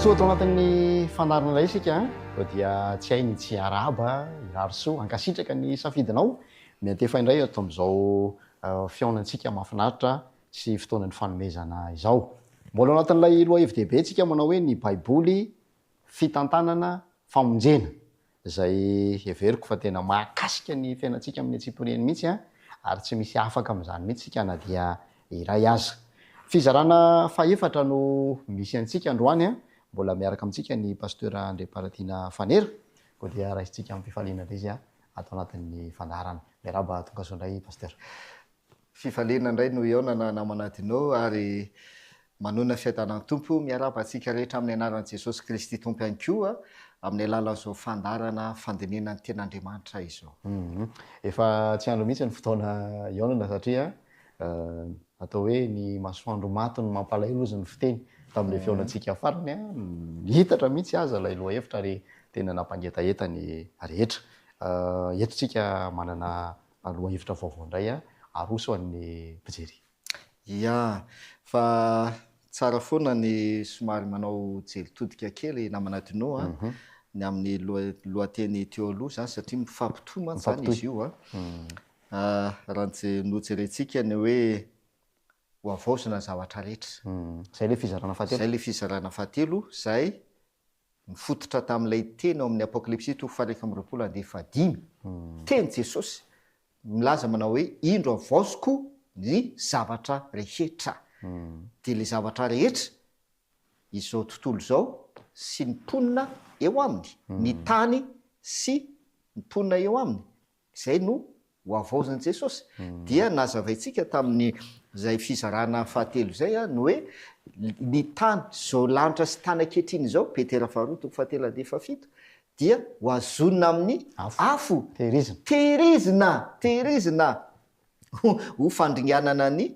Tongasoa ato anatin'ny fandaharana indray isika an, dia tsy hay ny tsy hiarahaba, hirary soa, hankasitraka ny safidinao miantefa indray ato amin'izao fihaonantsika mahafinaritra sy fotoanan'ny fanomezana izao. Mbola ao anatin'ilay lohahevi-dehibe tsika manao hoe ny Baiboly, fitantanana, famonjena, izay heveriko fa tena mahakasika ny fiainantsika amin'ny antsipiriany mihitsy an, ary tsy misy afaka amin'izany mihitsy isika na dia iray aza. Fizarana fahefatra no misy antsika androany an, mbola miaraka amintsika ny Pasteur Andriamparatiana Fanera, koa dia raisintsika amim-pifaliana indray izy ato anatin'ny fandaharana. Miarahaba tongasoa indray Pasteur. Fifaliana indray no hihaonana namana Dino ary manonona fiadanan'ny Tompo. Miarahaba antsika rehetra amin'ny anaran'i Jesosy Kristy Tompo ihany koa amin'ny alalan'izao fandaharana fandinihana ny Tenin'Andriamanitra izao. Efa tsy andro mihitsy ny fotoana hihaonana satria atao hoe ny masoandro maty no mampalahelo hozy ny fiteny. Tamin'ilay fihaonantsika farany, nihitatra mihitsy aza ilay lohahevitra ary tena nampangetaheta ny rehetra. Eto tsika manana Lohahevitra vaovao indray aroso an'ny mpijery. Ia, fa tsara foana ny somary manao jery todika kely namana Dino a, ny amin'ny lohateny teo aloha izany satria mifampitohy mantsy izany izy io a. Raha ny nojerentsika ny hoe ho havaozina ny zavatra rehetra. Izay ilay fizarana fahatelo. Izay ilay fizarana fahatelo izay Mifototra tamin'ilay teny ao amin'ny Apokalypsy toko faha-21 andiany fahadimy, teny Jesosy milaza manao hoe, Indro havaoziko ny zavatra rehetra. Dia ilay zavatra rehetra, izao tontolo izao sy ny mponina eo aminy, ny tany sy ny mponina eo aminy. Izay no ho havaozin'i Jesosy. Dia nazavaintsika tamin'izay fizarana fahatelo izay ny hoe ny tany, izao lanitra sy tany ankehitriny izao, Petera faharoa toko fahatelo andiany fahafito, dia ho hazonina amin'ny afo. Tehirizina. Tehirizina, tehirizina ho fandringanana ny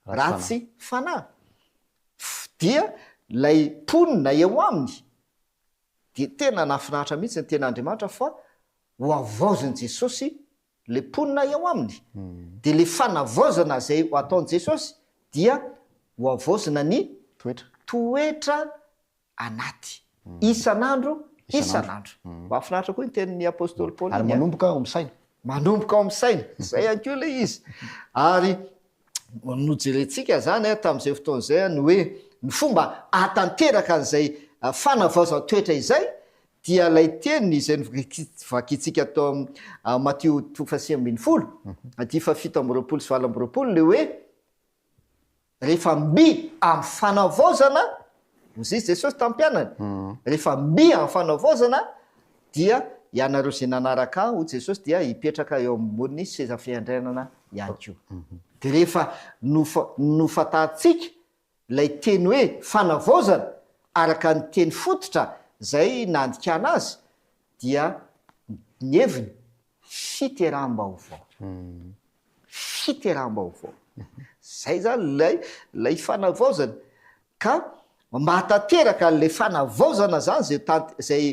ratsy fanahy. Dia ilay mponina eo aminy dia tena nahafinaritra mihitsy ny tenin'Andriamanitra fa ho havaozin'i Jesosy le mponina eo aminy, dia le fanavaozana izay ho ataon'i Jesosy dia ho havaozina ny Toetra. toetra anaty, isan'andro isan'andro. Mahafinaritra koa iny tenin'ny apostoly Paoly Ary iny an. manomboka ao amin'ny saina. Manomboka ao amin'ny saina, izay ihany koa ilay izy. Ary nojerentsika izany tamin'izay fotoana izay ny hoe ny fomba hahatanteraka an'izay fanavaozan-toetra izay dia ilay teny izay novakintsika tao amin'ny Matio toko fahasivy ambinifolo, andiany fahafito amby roapolo sy 28, ilay hoe rehefa mby amin'ny fanavaozana, hoy izy Jesosy tamin'ny mpianany, rehefa mby amin'ny fanavaozana dia ianareo izay nanaraka ahy, hoy Jesosy, dia hipetraka eo ambonin'ny seza fiandrianana ihany koa. Dia rehefa nofantarintsika Ilay teny hoe fanavaozana, araka ny teny fototra izay nandikana azy, dia ny heviny fiteraham-baovao. Fiteraham-baovao. Izay izany ilay ilay fanavaozana. Ka mba hahatanteraka an'ilay fanavaozana izany izay tant- izay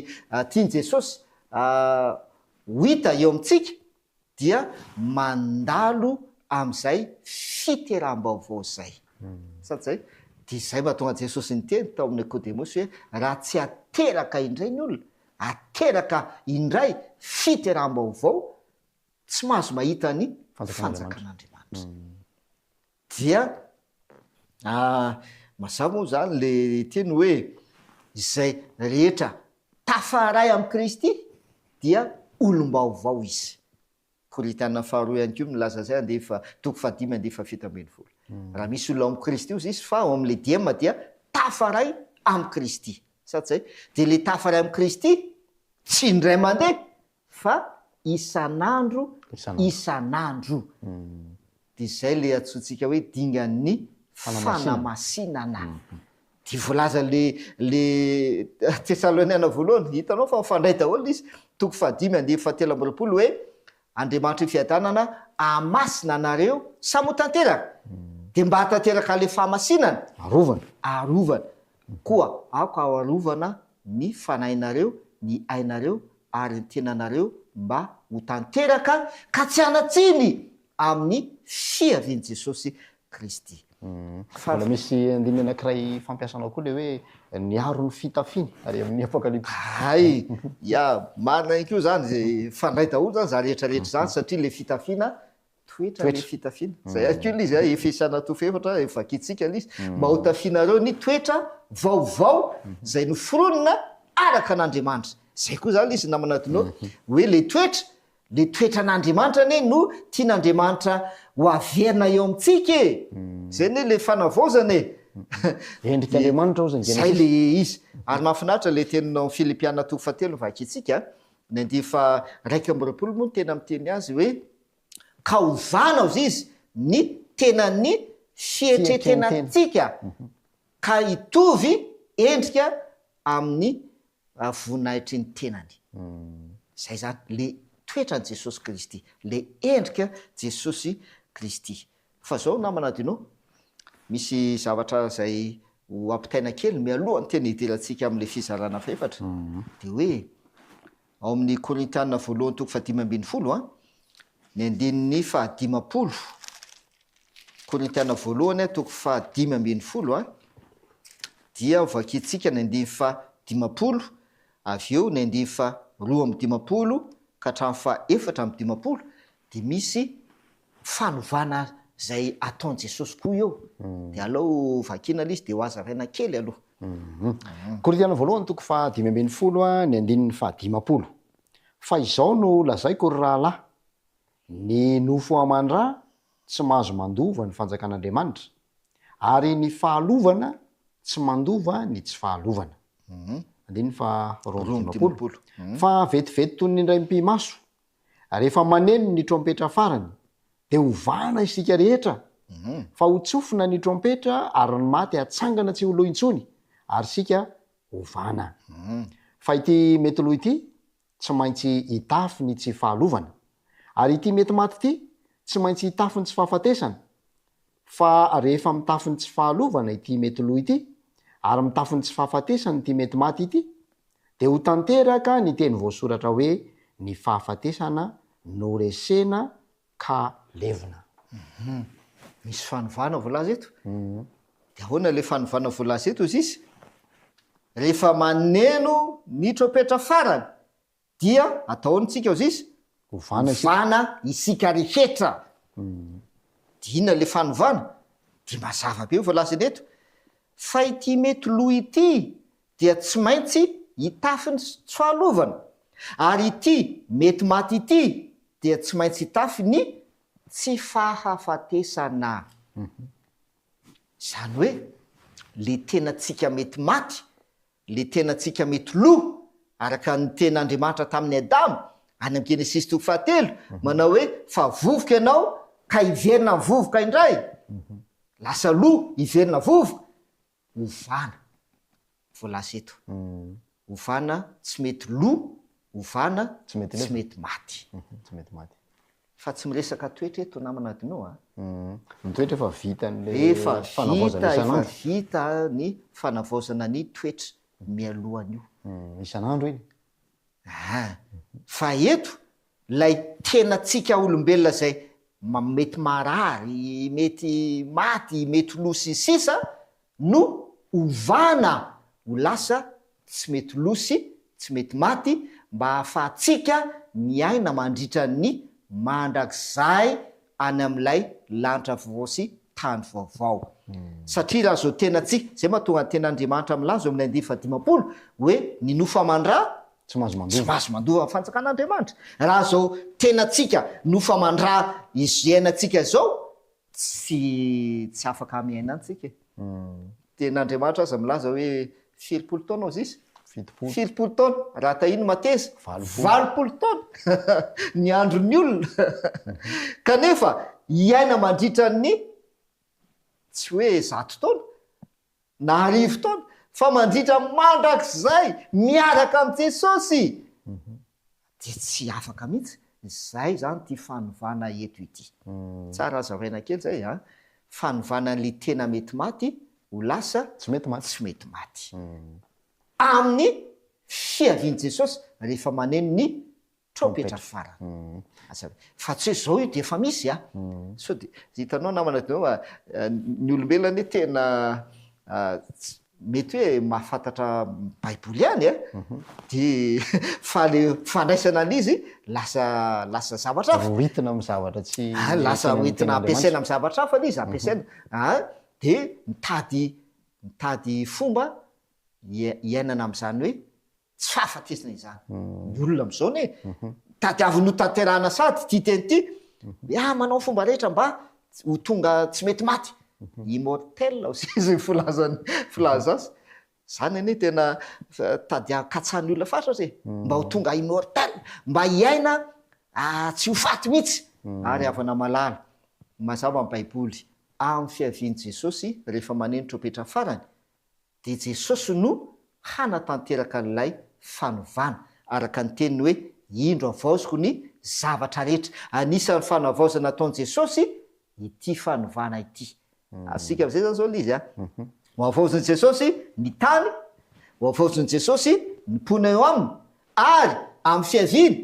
tian'i Jesosy ho hita eo amintsika, dia mandalo amin'izay fiteraham-baovao izay. Sa tsy izay? Dia izay mahatonga an'i Jesosy niteny tao amin'i Nikodemosy hoe raha tsy ateraka indray ny olona, ateraka indray fiteraham-baovao, tsy mahazo mahita ny fanjakan'Andriamanitra. Dia mazava moa izany le teny hoe izay rehetra tafaray amin'i Kristy dia olom-baovao izy. Korintiana faharoa ihany koa milaza izay andefa toko fahadimy andiany fahafito ambinifolo. Raha misy olona ao amin'i Kristy hozy izy fa ao amin'ilay diem dia tafaray amin'i Kristy. Sa tsy izay? Dia ilay tafaray amin'i Kristy tsy indray mandeha Fa isan'andro isan'andro. Dia izay ilay antsointsika hoe dingan'ny fanamasinana. Dia voalaza le le Tesaloniana voalohany, hitanao fa mifandray daholo izy, toko fahadimy andininy fahatelo amby 20 hoe Andriamanitry ny fiadanana hahamasina anareo samy ho tanteraka. Dia mba hahatanteraka ilay fahamasinana. Arovana. Arovana. Koa aoka ho arovana ny fanahinareo, ny ainareo ary ny tenanareo mba ho tanteraka ka tsy hanan-tsiny amin'ny fiavian'i Jesosy Kristy. Fa. Mbola misy andininy anankiray fampiasanao koa ilay hoe niaro ny fitafiany ary amin'ny Apokalypsy. Hay, ya, marina ihany koa izany, mifandray daholo izany izany rehetra rehetra izany satria ilay fitafiana Toetra ny fitafiana. Zay ihany koa ilay izy a, Efesiana toko fahefatra, efa vakintsika ilay izy. Mba ho tafianareo ny toetra vaovao izay noforonina araka an'Andriamanitra. Zay koa izany ilay izy namana Dino, hoe ilay toetra, ilay toetran'Andriamanitra anie no tian'Andriamanitra ho averina eo amintsika e! Zay anie ilay fanavaozana e! Endrik'Andriamanitra hozy ny Genesisy. Zay ilay izy. Ary mahafinaritra ilay teninao Filipiana toko fahatelo vakintsika, ny andiany faha 21 moa no tena miteny azy hoe, ka ovana ozy izy ny tenan'ny fietretenantsika ka hitovy endrika amin'ny voninahitry ny tenany. Zay zany le toetran'i Jesosy Kristy, le endrika Jesosy Kristy. Fa zao namana Adino, misy zavatra zay ho ampitaina kely mialohan'ny tena hidirantsika amin'le fizarana fahefatra, de hoe Ao amin'ny Korintiana voalohany toko fahadimy ambin'ny folo a, ny andininy fahadimampolo. Korintiana voalohany toko fahadimy ambin'ny folo a, dia vakintsika ny andininy fahadimampolo, avy eo ny andininy faharoa amby dimampolo ka hatramin'ny fahaefatra amby dimampolo, dia misy fanovana izay ataon'i Jesosy koa eo. Dia alao vakiana ilay izy dia ho hazavaina kely aloha. Korintiana voalohany toko faha-15 ny andininy faha-50. Fa izao no lazaiko ry rahalahy, ny nofo aman-dra tsy mahazo mandova ny fanjakan'Andriamanitra, ary ny fahalovana tsy mandova ny tsy fahalovana. Andininy faha-52. Fa vetivety toy ny indray mipi-maso, Rehefa maneno ny trompetra farany, dia hovana isika rehetra, fa ho tsofina ny trompetra ary ny maty hatsangana tsy ho lo intsony, ary isika hovana. Fa ity mety lo ity tsy maintsy hitafy ny tsy fahalovana, ary ity mety maty ity tsy maintsy hitafy ny tsy fahafatesana. Fa rehefa mitafy ny tsy fahalovana ity mety lo ity, ary mitafy ny tsy fahafatesana ity mety maty ity, dia ho tanteraka ny teny voasoratra hoe, Ny fahafatesana no resena ka levona. Hum. Misy fanovana voalaza eto? Dia ahoana ilay fanovana voalaza eto hozy izy? Rehefa maneno ny trompetra farany, Dia atao ahoana tsika ozy izy? Ovana isika. Ovana isika rehetra. Dia inona ilay fanovana? Dia mazava be io voalazany eto. Fa ity mety lo ity dia tsy maintsy hitafy ny tsy fahalovana. Ary ity mety maty ity dia tsy maintsy hitafy ny tsy fahafatesana. Izany hoe, le tenantsika mety maty Ilay tenantsika mety lo, araka ny tenin'Andriamanitra tamin'i Adama, any amin'ny Genesisy toko fahatelo, manao hoe, Fa vovoka ianao, ka hiverina amin'ny vovoka indray. Lasa lo, hiverina vovoka. Ovana, voalaza eto. Ovana tsy mety lo, ovana Tsy mety tsy mety maty. Tsy mety maty. Fa tsy miresaka toetra eto namana Adino a. Ny toetra efa vitan'ilay Efa fanavaozana vita, efa isan'andro. vita ny fanavaozana ny toetra mialohan'io. Isan'andro iny. Aa. Fa eto ilay tenantsika olombelona izay mety marary, mety maty, mety lo sy ny sisa no ovana ho lasa tsy mety lo sy tsy mety maty mba hahafahantsika miaina mandritra ny mandrakizay any amin'ilay lanitra vaovao sy tany vaovao. Satria raha izao tenantsika, izay mahatonga ny tenin'Andriamanitra milaza eo amin'ny andiany fahadimampolo hoe ny nofo aman-dra Tsy mahazo tsy mandova. mahazo mandova ny fanjakan'Andriamanitra. Raha izao tenantsika nofo aman-dra izay iainantsika izao, Tsy tsy afaka miaina any tsika e. Tena Andriamanitra aza milaza hoe filipolo taona ozy izy? Fitopolo. Filipolo taona, raha tahiny mateza? Valopolo. Valopolo taona ny andron'ny olona. Kanefa hiaina mandritra ny tsy hoe zato taona na arivo taona fa mandritra mandrakizay miaraka amin'i Jesosy dia tsy afaka mihitsy. Izay izany ity fanovana eto ity. Tsara hazavaina kely izay an. Fanovana an'ilay tena mety maty ho lasa Tsy mety maty. tsy mety maty. Amin'ny fiavian'i Jesosy rehefa maneno ny. Trompetra farany. Asa fa tsy hoe zao io dia efa misy a. Sao dia hitanao namana dia fa ny olombelona anie tena mety hoe mahafantatra baiboly ihany a, dia fa le fandraisana an'izy lasa lasa zavatra hafa. Hoentina amin'ny zavatra tsy Ah, lasa hoentina ampiasaina amin'ny zavatra hafa le izy, ampiasaina a, dia mitady mitady fomba hiainana amin'izany hoe Tsy fahafatesana izany. Ny olona amin'izao anie, tadiaviny ho tanterahana sady ity teny ity, hoe ah manao ny fomba rehetra mba ho tonga tsy mety maty. Immortel hoy izy ny filazany filaza azy. Izany anie tena tadia- katsahan'ny olona fatratra e. Mba ho tonga immortel, mba hiaina tsy ho faty mihitsy. Ary havana malala, mazava ny baiboly, amin'ny fiavian'i Jesosy rehefa maneno trompetra farany, dia Jesosy no hanatanteraka an'ilay fanovana, araka ny teniny hoe, Indro havaoziko ny zavatra rehetra. Anisan'ny fanavaozana ataon'i Jesosy ity fanovana ity. Azontsika amin'izay izany izao ilay izy an! Ho havaozin'i Jesosy ny tany, ho havaozin'i Jesosy ny mponina eo aminy, ary amin'ny fiaviany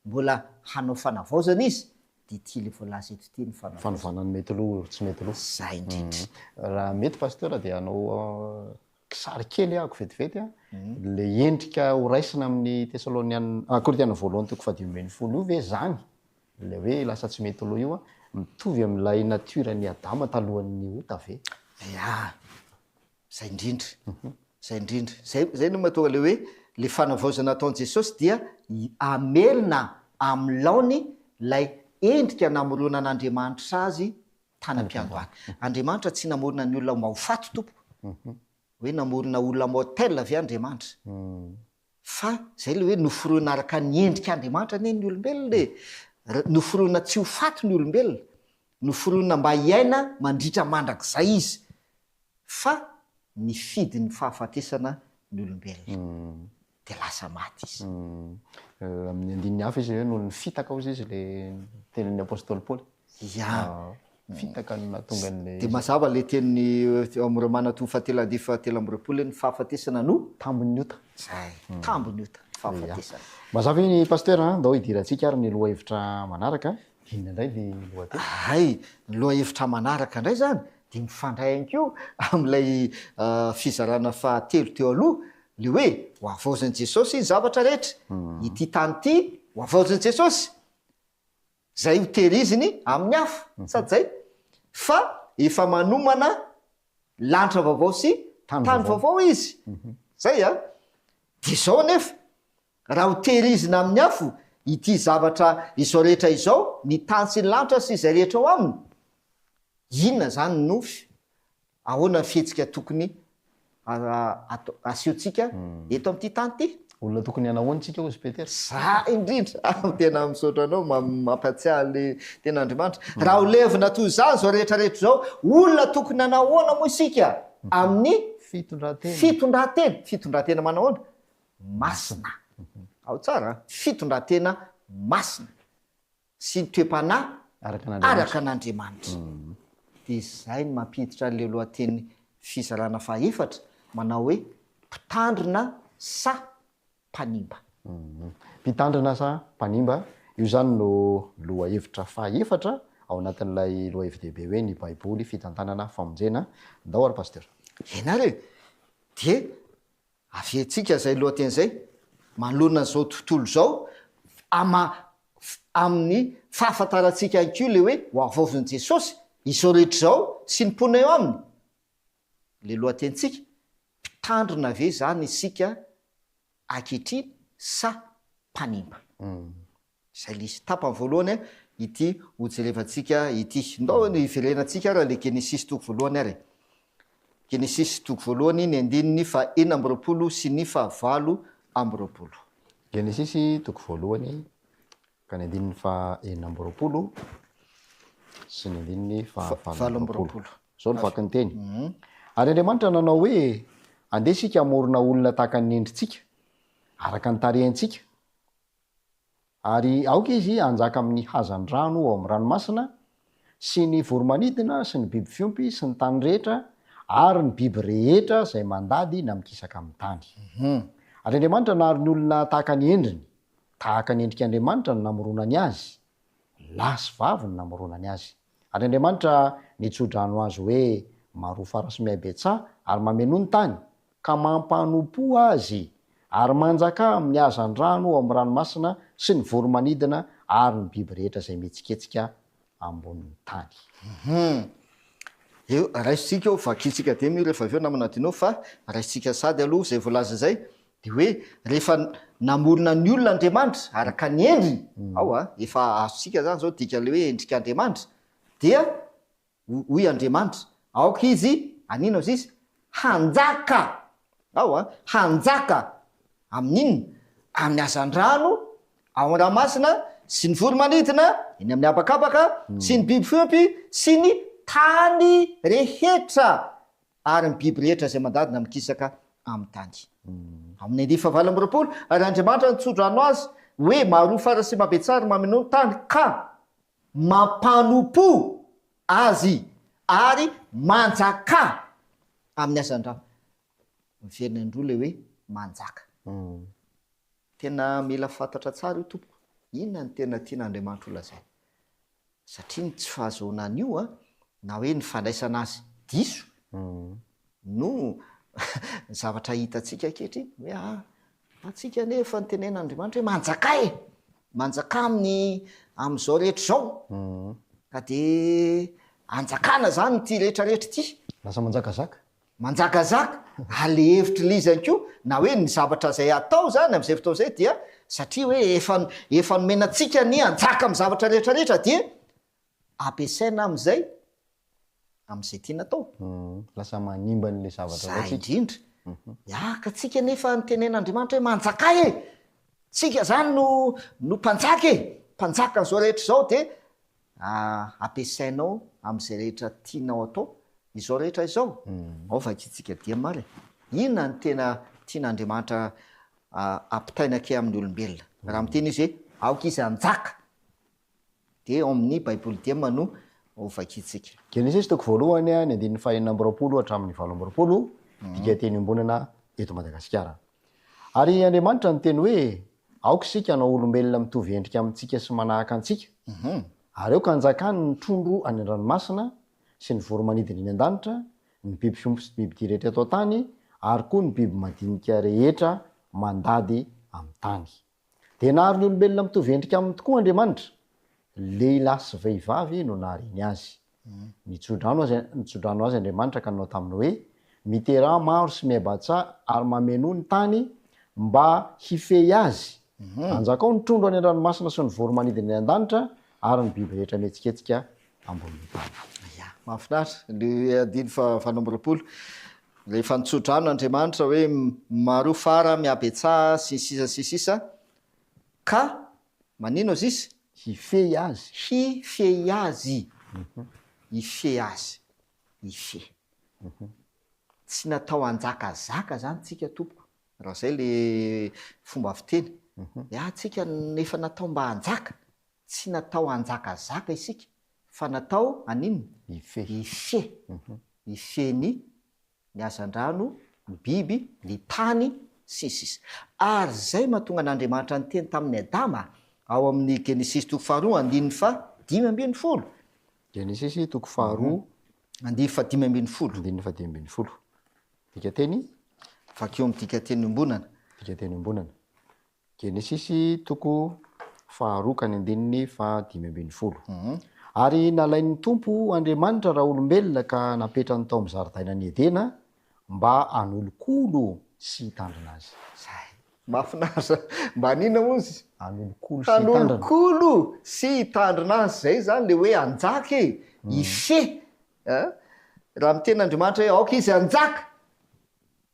mbola hanao fanavaozana Izy, Dia ity ilay voalaza eto ity ny fanaovana. Fanovana ny mety lo tsy mety lo. Zay indrindra. Raha mety Pasteur dia hanao kisary kely ahako vetivety a, le endrika ho raisina amin'ny Tesaloniana, Korintiana voalohany toko faha-15 io ve zany le hoe lasa tsy mety lo io a, mitovy amin'ilay nature an'i Adama talohan'ny ota ve? Ya, Zay indrindra, zay indrindra. Zay, zay no mahatonga le hoe le fanavaozana ataon'i Jesosy dia hamelona amin'ny laony ilay endrika namoronan'Andriamanitra azy tany am-piandohana. Andriamanitra tsy namorona ny olona mba ho faty tompoko. Hoe namorona olona mortel ve Andriamanitra? Fa zay le hoe noforonina araka ny endrik'Andriamanitra anie ny olombelona e! Noforonina tsy ho faty ny olombelona. Noforonina mba hiaina mandritra mandrakizay izy. Fa nifidy ny fahafatesana ny olombelona. Dia lasa maty izy. Amin'ny andininy hafa izy hoe noho ny fitaka hozy izy le tenin'ny apostoly Paoly. Ya. Fitaka no nahatonga an'ilay Dia mazava ilay teniny ao amin'ny Romana toko fahatelo andininy fahatelo 23 hoe ny fahafatesana no. Tambin'ny ota. Izay. Tambin'ny ota, ny fahafatesana. Mazava iny Pasteur a, ndao hidirantsika ary ny lohahevitra manaraka. Inona indray ny lohateny? Hay, ny lohahevitra manaraka indray izany dia mifandray ihany koa amin'ilay fizarana fahatelo teo aloha, ilay hoe ho havaozin'i Jesosy ny zavatra rehetra. Ity tany ity ho havaozin'i Jesosy. Izay ho tehiriziny amin'ny afo, sady izay, fa efa manomana lanitra vaovao sy tany vaovao izy. Izay an! Dia izao anefa, raha ho tehirizina amin'ny afo ity zavatra izao rehetra izao, ny tany sy ny lanitra sy izay rehetra ao aminy, inona izany no Ahoana ny fihetsika tokony asehontsika eto amin'ity tany ity? Olona tokony hanao ahoana isika hozy Petera? Za indrindra! Tena misaotra anao mampatsiahy le tenin'Andriamanitra. Raha ho levona toy izany izao rehetra rehetra izao, olona tokony hanao ahoana moa isika amin'ny fitondran-tena? Fitondran-tena. Fitondran-tena manao ahoana? Masina. Ao tsara an! Fitondran-tena masina. sy ny toe-panahy araka an'Andriamanitra. Dia izay no mampiditra an'ilay lohateny fizarana fahefatra manao hoe Mpitandrina sa mpanimba? Mpitandrina sa mpanimba? Io izany no lohahevitra fahefatra ao anatin'ilay lohahevi-dehibe hoe Ny Baiboly, Fitantanana, Famonjena. Ndao ary Pasteur. Eny ary e! Dia Averintsika izay lohateny izay, manoloana an'izao tontolo izao, ama, amin'ny fahafantarantsika ihany koa ilay hoe ho havaozin'i Jesosy izao rehetra izao sy ny mponina eo aminy. Ilay lohatenintsika, mpitandrina ve izany isika ankehitriny sa mpanimba? Izay ilay izy. Tapany voalohany ity hojerevantsika ity. Ndao hiverenantsika ary ilay Genesisy toko voalohany ary e. Genesisy toko voalohany ny andininy faha-26 sy ny faha-28. Genesisy toko voalohany ka ny andininy faha-26 sy ny andininy faha-28. Izao no vaky ny teny. Ary Andriamanitra nanao hoe, Andeha isika hamorona olona tahaka ny endritsika, araka ny tarehintsika, Ary aoka izy hanjaka amin'ny hazandrano ao amin'ny ranomasina, sy ny voro-manidina, sy ny biby fiompy, sy ny tany rehetra, ary ny biby rehetra izay mandady na mikisaka amin'ny tany. Ary Andriamanitra nahary ny olona tahaka ny endriny. Tahaka ny endrik'Andriamanitra no namoronany azy, lahy sy vavy no namoronany azy. Ary Andriamanitra nitso-drano azy hoe, Maroa fara sy mihabetsaha ary mamenoa ny tany, ka mampanompoa azy, ary manjakà amin'ny hazandrano ao amin'ny ranomasina sy ny voro-manidina ary ny biby rehetra izay mihetsiketsika ambonin'ny tany. Hum. Eo, raisintsika eo, vakintsika dimy io rehefa avy eo namana Dino fa raisintsika sady aloha izay voalaza izay, dia hoe rehefa namorona ny olona Andriamanitra araka ny endriny, ao a, efa azontsika izany izao dikan'ilay hoe endrik'Andriamanitra, dia hoy Andriamanitra, aoka izy, haninona hozy izy? Hanjaka! Ao a, hanjaka amin'inona? Amin'ny hazandrano ao an-dranomasina sy ny voro-manidina eny amin'ny habakabaka sy ny biby fiompy sy ny tany rehetra ary ny biby rehetra izay mandady na mikisaka amin'ny tany. Amin'ny andiany fahavalo amby 20, ary Andriamanitra nitso-drano azy hoe, Maroa fara sy mabetsara ary mamenoa ny tany, ka mampanompo azy ary manjakà amin'ny hazandrano. Miverina indroa ilay hoe manjaka. Tena mila fantatra tsara io tompoko. Inona no tena tian'Andriamanitra ho lazaina? Satria ny tsy fahazoana an'io an, na hoe ny fandraisana azy diso no ny zavatra hitantsika ankehitriny hoe ah, antsika anie efa notenen'Andriamanitra hoe manjakà e! Manjakà amin'ny amin'izao rehetra izao. Ka dia anjakana izany ity rehetra rehetra ity. Lasa manjakazaka. Manjakazaka, ary le hevitry le izy ihany koa, na hoe ny zavatra izay atao izany amin'izay fotoana izay dia satria hoe efa efa nomena antsika ny hanjaka amin'ny zavatra rehetra rehetra dia ampiasaina amin'izay amin'izay tiana atao. Lasa manimba an'ilay zavatra indray tsika. Zay indrindra. Miaraka antsika nefa nitenen'Andriamanitra hoe manjakà e! Tsika izany no no mpanjaka e! Mpanjakan'izao rehetra izao dia ampiasainao amin'izay rehetra tianao atao izao rehetra izao? Ao vakintsika diem ary e! Inona no tena tian'Andriamanitra ampitaina kay amin'ny olombelona? Raha miteny izy hoe aoka izy hanjaka dia ao amin'ny baiboly diem no ho vakintsika. Genesisy toko voalohany ny andininy faha 26 hatramin'ny 28, dikanteny iombonana eto Madagasikara. Ary Andriamanitra niteny hoe, Aoka isika hanao olombelona mitovy endrika amintsika sy manahaka antsika, ary aoka hanjakany ny trondro any an-dranomasina, sy ny voro-manidina eny an-danitra, ny biby fiompy sy bibidia rehetra eto an-tany, ary koa ny biby madinika rehetra mandady amin'ny tany. Dia nahary ny olombelona mitovy endrika aminy tokoa Andriamanitra. Lehilahy sy vehivavy no nahariany azy. Nitsodrano azy nitsodrano azy Andriamanitra ka nanao taminy hoe, Miteraha maro sy mihabatsaha ary mamenoa ny tany mba hifehy azy. Anjakao ny trondro any an-dranomasina sy ny voro-manidina eny an-danitra ary ny biby rehetra mihetsiketsika ambonin'ny tany. Ya, mahafinaritra ny andininy faha 28. Rehefa nitsodrano Andriamanitra hoe maroa fara, mihabetsaha, sy ny sisa sy ny sisa, ka manino azy izy? Hifehy azy. Hifehy azy. Hifehy azy. Hifehy. Tsy natao hanjakazaka zany tsika tompoko, raha zay le fomba fiteny. Ya, tsika efa natao mba hanjaka. Tsy natao hanjakazaka isika fa natao haninona? Hifehy. Hifehy. Hifehy ny ny hazandrano, ny biby, ny tany, sy ny sisa. Ary izay mahatonga an'Andriamanitra niteny tamin'i Adama ao amin'ny Genesisy toko faharoa andininy faha 15. Genesisy toko faharoa. Andininy faha 15. Andininy faha 15. Dikanteny? Vakio amin'ny dikanteny iombonana. Dikanteny iombonana. Genesisy toko faharoa ka ny andininy faha 15. Ary nalain'ny Tompo Andriamanitra raolombelona ka napetrany tao amin'ny zaridainan'i Edena mba hanolokolo sy hitandrina azy. Zay. Mahafinaritra. Mba haninona moa izy? Hanolokolo sy hitandrina. Hanolokolo sy hitandrina azy. Zay izany le hoe hanjaka e, hifehy. Raha miteny Andriamanitra hoe aoka izy hanjaka,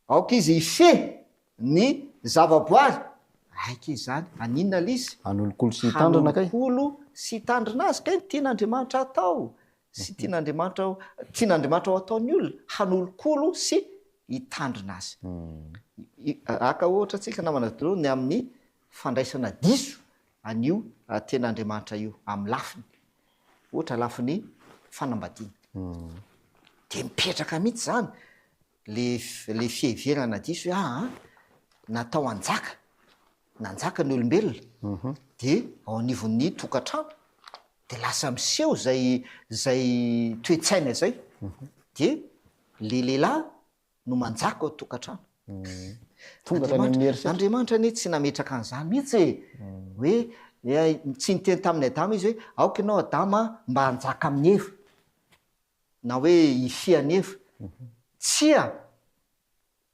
Aoka izy hifehy ny zavaboary. Aika izany. Haninona ilay izy? Hanolokolo sy hitandrina kay. Hanolokolo sy hitandrina azy kay no tian'Andriamanitra hatao. Sy tian'Andriamanitra ho, tian'Andriamanitra ho ataon'ny olona. Hanolokolo sy hitandrina azy. Haka ohatra antsika namana Doro ny amin'ny fandraisana diso an'io tenin'Andriamanitra io amin'ny lafiny. Ohatra lafiny fanambadiana. Dia mipetraka mihitsy izany. Le le fiheverana diso hoe aa natao hanjaka, nanjaka ny olombelona dia ao anivon'ny tokantrano dia lasa miseho izay izay toe-tsaina izay dia le lehilahy no manjaka ao tokantrano. Tonga hatrany amin'ny herisetra. Andriamanitra anie tsy nametraka an'izany mihitsy e! Hoe tsy niteny tamin'i Adama izy hoe aoka ianao Adama mba hanjaka amin'i Eva na hoe hifehy an'i Eva. Tsia!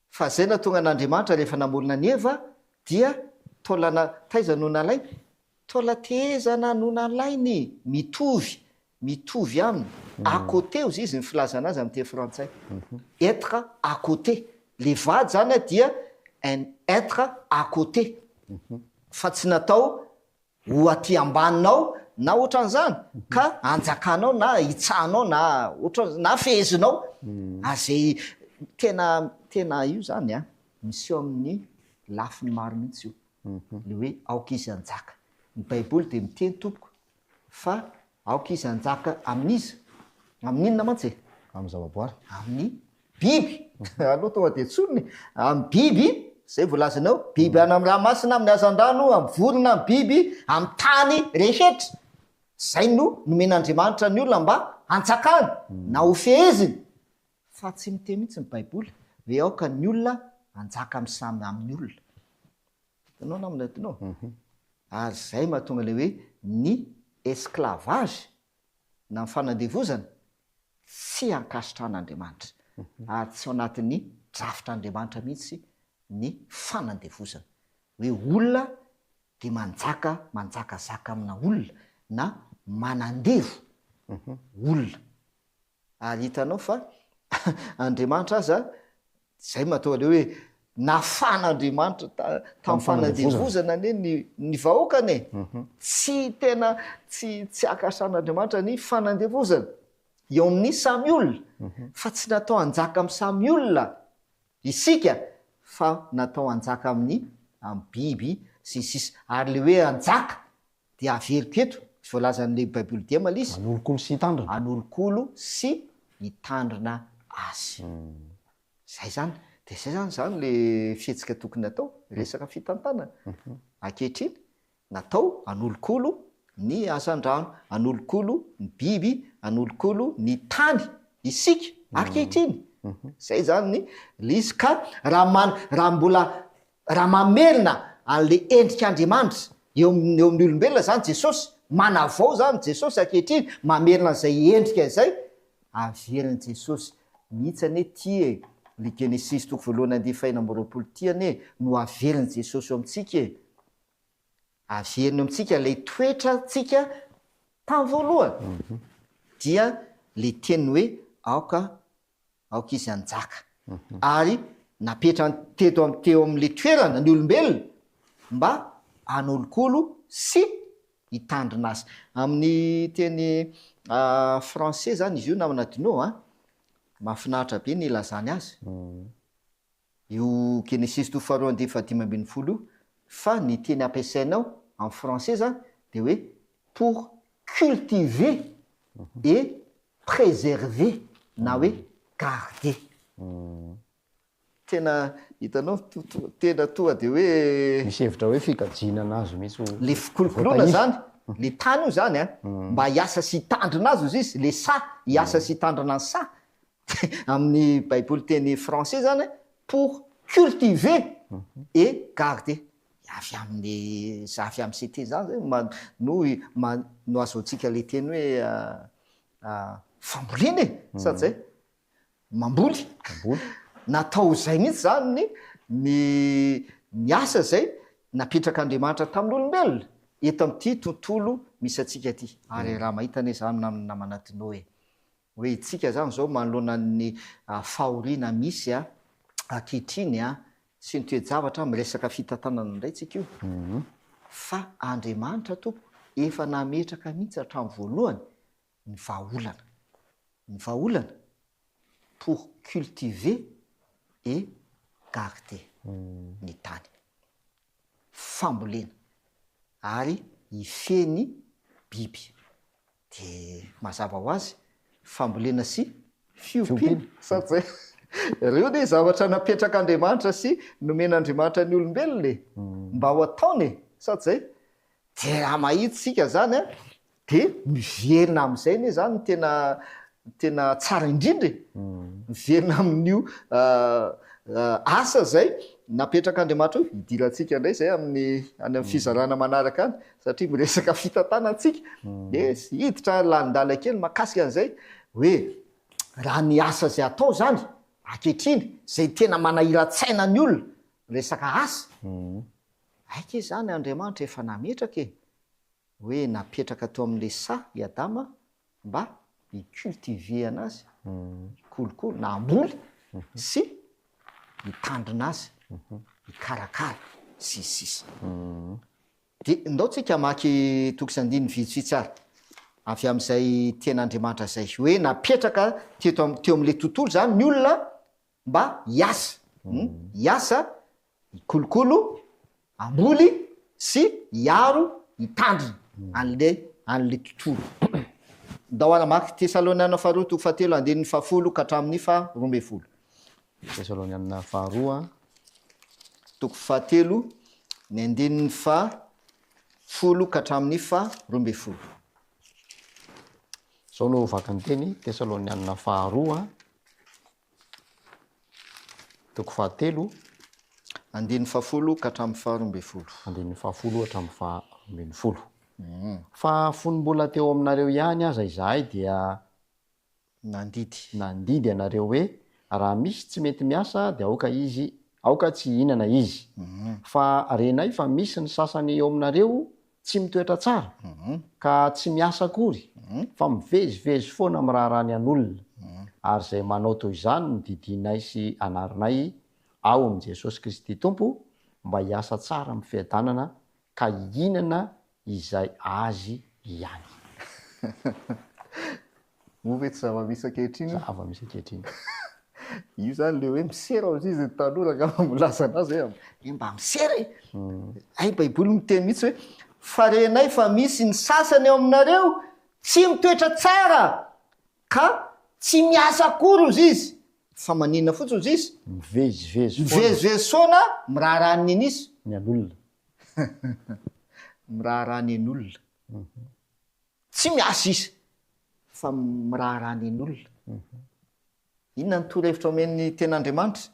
Fa izay nahatonga an'Andriamanitra rehefa namorona an'i Eva dia taolana taiza no nalainy? Taolan-tehezana no nalainy, mitovy, mitovy aminy, à côté hozy izy ny filazana azy amin'ny teny frantsay, être à côté, le vady zany dia un être à côté, fa tsy natao ho aty ambaninao na ohatran'izany ka anjakanao na hitsahanao na ohatran na fehezinao ary zay tena tena io zany an miseho amin'ny lafiny maro mihitsy io le hoe aoka izy hanjaka ny baiboly dia miteny tompoko fa aoka izy hanjaka amin'iza amin'inona mantsy e amin'ny zavaboary amin'ny Biby, aloha tonga dia tsorina e, amin'ny biby, izay voalazanao, biby any amin'ny ranomasina, amin'ny hazandrano, amin'ny vorona, amin'ny biby, amin'ny tany rehetra. Izay no nomen'Andriamanitra ny olona mba hanjakany na hofeheziny. Fa tsy miteny mihitsy ny Baiboly hoe aoka ny olona hanjaka amin'ny samy amin'ny olona. Hitanao namana hitanao? Ary izay mahatonga ilay hoe ny esclavage na ny fanandevozana tsy ankasitrahan'Andriamanitra ary tsy ao anatin'ny drafitr'Andriamanitra mihitsy ny fanandevozana. Hoe olona dia manjaka manjakazaka amina olona na manandevo olona. Ary hitanao fa Andriamanitra aza, izay mahatonga ilay hoe nafan'Andriamanitra tamin'ny fanandevozana anie ny ny vahoakany e. Tsy tena tsy tsy akasan'Andriamanitra ny fanandevozana eo amin'ny samy olona, fa tsy natao hanjaka amin'ny samy olona isika fa natao hanjaka amin'ny amin'ny biby sy ny sisa. Ary ilay hoe hanjaka Dia averiko eto, tsy voalazan'ilay baiboly diema ilay izy. Hanolokolo sy hitandrina. Hanolokolo sy hitandrina azy. Izay izany. Dia izay izany izany ilay fihetsika tokony hatao, resaka fitantanana. Ankehitriny, natao hanolokolo ny hazandrano, hanolokolo ny biby, hanolokolo ny tany isika ankehitriny. Izay izany ilay izy ka raha man- raha mbola Raha mamerina an'ilay endrik'Andriamanitra eo amin'ny eo amin'ny olombelona izany Jesosy, manavao izany Jesosy ankehitriny, mamerina an'izay endrika izay, averin'i Jesosy mihitsy anie ity e, ilay Genesisy toko voalohany andiany fahenina amby 20 ity anie no averin'i Jesosy eo amintsika e. Averiny eo amintsika ilay toetrantsika tamin'ny voalohany, dia ilay teniny hoe aoka aoka izy hanjaka. Ary napetrany teto am teo amin'ilay toerana ny olombelona mba hanolokolo sy hitandrina azy. Amin'ny teny français zany izy io namana Dino a, mahafinaritra be ny ilazany azy. Io Genesisy toko faharoa andininy fahadimy ambin'ny folo io, fa ny teny ampiasaina ao amin'ny français zany dia hoe pour cultiver et préserver na hoe garder. Tena hitanao tena tonga dia hoe. Misy hevitra hoe fikajiana anazy mihitsy ho Le fikolokoloana voatahiry. zany, le tany io zany an, mba hiasa sy hitandrina azy ozy izy, le saha, hiasa sy hitandrina ny saha, Amin'ny baiboly teny français zany pour cultiver et garder. Avy amin'ny avy amin'ny CT zany zay no no azahoantsika le teny hoe fambolena e, sa tsy zay? Mamboly. Mamboly. Natao izay mihitsy zany ny ny ny asa izay napetrak'Andriamanitra tamin'olombelona eto amin'ity tontolo misy antsika ity. Ary raha mahita anie zany namana Dino e. Hoe itsika zany zao manoloana ny fahoriana misy ankehitriny sy ny toe-javatra miresaka fitantanana indray tsika io fa Andriamanitra tompoko efa nametraka mihitsy hatramin'ny voalohany ny vahaolana, ny vahaolana pour cultiver et garder ny tany. Fambolena ary hifehy ny biby. Dia mazava ho azy, fambolena sy fiompiana, sa tsy zay? Ireo anie zavatra napetrak'Andriamanitra sy nomen'Andriamanitra ny olombelona e! Mba ho ataony e! Sa tsy izay? Dia raha mahita isika izany an, dia miverina amin'izay anie izany no tena tena tsara indrindra e! Miverina amin'io asa izay napetrak'Andriamanitra io, hidirantsika indray izay amin'ny any amin'ny fizarana manaraka any, satria miresaka fitantanana isika, dia hiditra lalindalina kely mahakasika an'izay hoe raha ny asa izay atao izany ankehitriny, izay tena manahiran-tsaina ny olona, resaka asa, aika izany Andriamanitra efa nametraka e, hoe napetraka teo amin'ilay saha i Adama mba hi-cultiver anazy, hikolokolo na hamboly sy hitandrina azy, hikarakara, sy ny sisa. Dia ndao tsika hamaky toko sy andininy vitsivitsy ary avy amin'izay tenin'Andriamanitra izay. Hoe napetraka teto am- teo amin'ilay tontolo izany ny olona mba hiasa. Hiasa, hikolokolo, hamboly sy hiaro, hitandrina an'ilay an'ilay tontolo. Ndao ary hamaky Tesaloniana faharoa toko fahatelo andininy fahafolo ka hatramin'ny faharoambinifolo. Tesalonianina faharoa. Toko fahatelo, ny andininy faha folo ka hatramin'ny faha 12. Izao no vakin'ny teny, Tesalonianina faharoa, toko fahatelo. Andininy fahafolo ka hatramin'ny faha 12. Andininy fahafolo hatramin'ny faha 12. Fa fony mbola teo aminareo ihany aza izahay dia. Nandidy. Nandidy anareo hoe, Raha misy tsy mety miasa dia aoka izy, aoka tsy hihinana izy. Fa renay fa misy ny sasany eo aminareo tsy mitoetra tsara, ka tsy miasa akory, fa mivezivezy foana miraharaha ny an'olona. Ary izay manao toy izany no didianay sy anarinay ao amin'i Jesosy Kristy Tompo, mba hiasa tsara amin'ny fiadanana ka hihinana izay azy ihany. Moa ve tsy zava-misy ankehitriny io? Zava-misy ankehitriny. Io zany le hoe misera ozy izy ny tanora angamba milaza anazy hoe eh mba misera e! Hay baiboly miteny mihitsy hoe fa renay fa misy ny sasany eo aminareo tsy mitoetra tsara ka tsy miasa akory ozy izy fa maninona fotsiny ozy izy? Mivezivezy foana. Mivezivezy foana miraharaha ny nen'iza? Ny an'olona. Miraharaha nen'olona. Tsy miasa izy fa miraharaha nen'olona. Inona ny torohevitra omen'ny Tenin'Andriamanitra?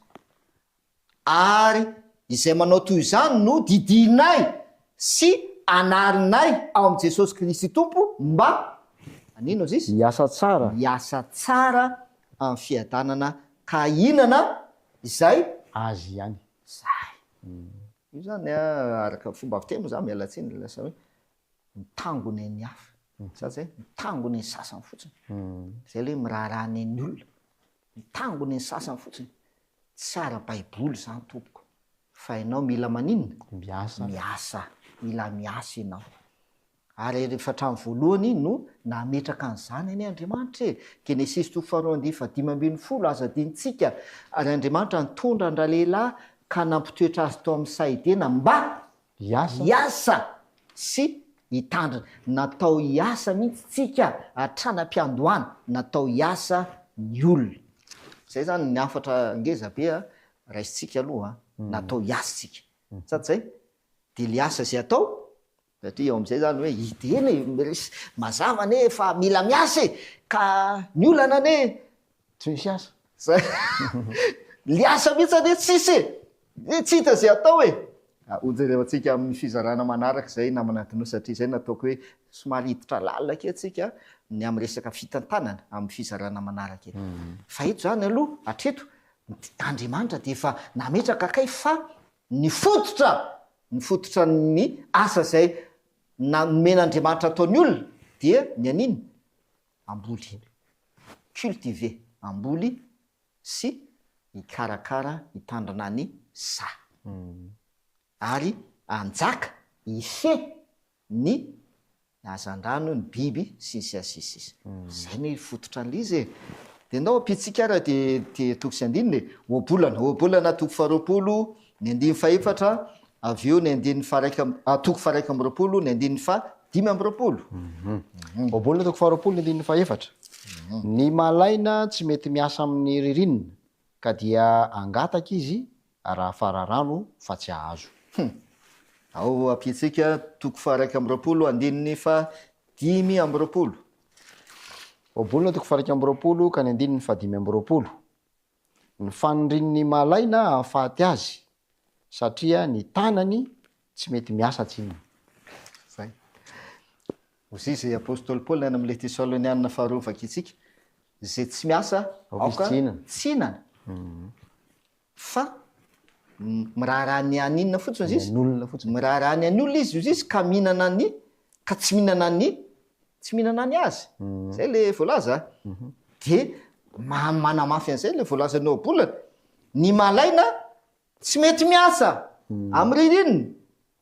Ary izay manao toy izany no didianay sy anarinay ao amin'i Jesosy Kristy Tompo mba, haninona ozy izy? Hiasa tsara. Hiasa tsara amin'ny fiadanana ka hihinana izay. Azy ihany. Izay. Io izany araka ny fomba fiteny moa izany, miala tsiny, lasa hoe mitangona ny hafa. Za zay, mitangona ny sasany fotsiny. Zay le hoe miraharaha ny olona. Mitangona ny sasany fotsiny. Tsy ara-baiboly izany tompoko. Fa ianao mila maninona? Miasa. Miasa. Mila miasa ianao. Ary rehefa hatramin'ny voalohany no nametraka an'izany anie Andriamanitra e! Genesisy toko faharoa andininy fahadimy ambin'ny folo, aza adinontsika, ary Andriamanitra nitondra an-dralehilahy ka nampitoetra azy tao amin'ny saha Edena mba Hiasa. Hiasa sy hitandrina. Natao hiasa mihitsy tsika hatrany am-piandohana. Natao hiasa ny olona. Zay zany ny hafatra ngeza be a, raisintsika aloha a. Natao hiasa tsika. Sa tsy zay? De le asa zay atao, satria eo am'zay zany hoe idena e, mires- mazava anie fa mila miasa e, ka ny olana anie Tsy misy asa. Zay. Le asa mihitsy anie tsisy e! Dia tsy hita izay atao e! Hojerevantsika amin'ny fizarana manaraka izay namana Dino satria izay no ataoko hoe somary hiditra lalina kely tsika ny amin'ny resaka fitantanana amin'ny fizarana manaraka eto. Fa eto izany aloha hatreto Andriamanitra dia efa nametraka kay fa ny fototra, ny fototra ny asa izay nomen'Andriamanitra ataon'ny olona dia ny an'inona? Hamboly, cultiver, hamboly sy hikarakara hitandrina ny saha. Ary hanjaka, hifehy ny hazandrano, ny biby, sy ny sisa sy ny sisa. Izay ny fototra an'ilay izy e. Dia ndao ampiantsika ary dia dia toko sy andininy e. Ohabolana, Ohabolana toko faharoapolo, ny andininy fahefatra, avy eo ny andininy faharaika amby, ah, toko faha-21, ny andininy faha-25. Ohabolana toko faharoapolo, ny andininy fahefatra. Ny malaina tsy mety miasa amin'ny ririnina. Ka dia hangataka izy raha fararano fa tsy hahazo. Hum. Ao ampiantsika toko faha-21 andininy faha-25. Ohabolana toko faha-21 ka ny andininy faha-25. Ny fanirian'ny malaina hahafaty azy, satria ny tanany tsy mety miasa tsinona. Zay. Hoy izy Apostoly Paoly any amin'ilay Tesalonianina faharoa vakintsika, Izay tsy miasa Aoka izy tsy hihinana. tsy hihinana. Fa miraharaha ny an'inona fotsiny Ny izy? an'olona fotsiny. Miraharaha ny an'olona izy hozy izy ka mihinana ny, ka tsy mihinana ny, tsy mihinana ny azy. Zay le voalaza. De ma- manamafy an'izay le voalazan'ny ohabolana. Ny malaina tsy mety miasa amin'ny ririnina.